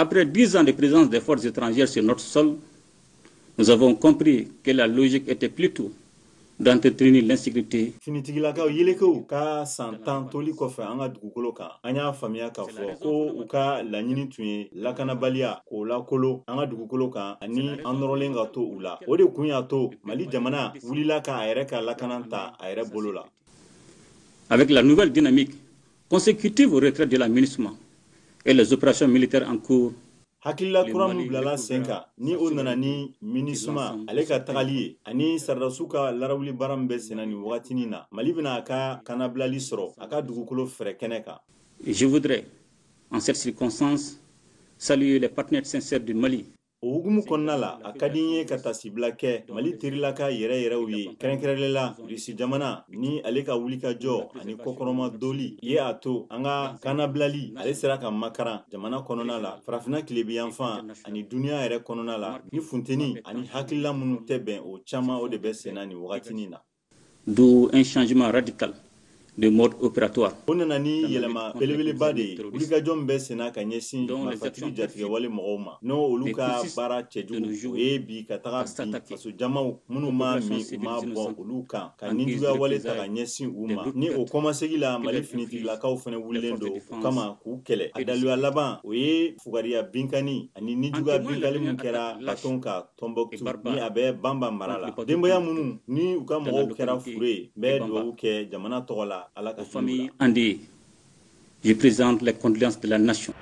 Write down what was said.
Après 10 ans de présence des forces étrangères sur notre sol, nous avons compris que la logique était plutôt d'entretenir l'insécurité. Finitigilakaw yelekew ka san 10 toli kɔfɛ an ka dugukolo kan, an y'a faamuya k'a fɔ ko u ka laɲini tun ye lakanabaliya k'o lakolo an ka dugukolo kan ani an nɔrɔlen ka to u la. O de kun y'a to Mali jamana wulila k'a yɛrɛ ka lakana ta a yɛrɛ bolo la. Avec la nouvelle dynamique consécutive au retrait de la MINUSMA et les opérations militaires en cours, Hakilila kura min bilala sen kan, ni o nana ni MINUSMA ale ka tagali ye ani sɔrɔdasiw ka larawuli baara min bɛ senna nin wagatinin na, Mali bɛna a ka kanabilali sɔrɔ a ka dugukolo fɛrɛ kɛnɛ kan. Je voudrais, en cette circonstance, saluer les partenaires sincères du Mali. O hukumu kɔnɔna la, a ka di n ye ka tasibila kɛ Mali terilaka yɛrɛ yɛrɛw ye, kɛrɛnkɛrɛnlen Rusi jamana, ni ale ka wulikajɔ ani kɔkɔrɔma doli ye a to an ka kanabilali ale sera ka makaran jamana kɔnɔna la, Farafinna tilebiyanfan ani duniɲa yɛrɛ kɔnɔna la. Ni funteni ani hakilila minnu tɛ bɛn, o caman o de bɛ senna nin wagatinin na. D'où un changement radical de mode opératoire. O nana ni yɛlɛma belebeleba de ye wulikajɔ min bɛ senna ka ɲɛsin marifatigi jatigɛwale mɔgɔw ma, n'o olu ka baara cɛjugu o ye bi ka taga bin faso jamaw minnu ma min u ma bɔ olu kan, ka nijuguya wale ta ka ɲɛsin u ma. Ni o kɔmasegi la, Mali finitigilakaw fana wulilen don o kama k'u kɛlɛ. A daluya laban, o ye fugariya binkani ani nijuguya binkali min kɛra baton ka Tɔnbɔkutu, ni a bɛ Banba mara la. Denbaya minnu ni u ka mɔgɔw kɛra fure ye, n bɛ dugawu kɛ jamana tɔgɔ la, Ala ka familles endeuillées, je présente les condoléances de la nation.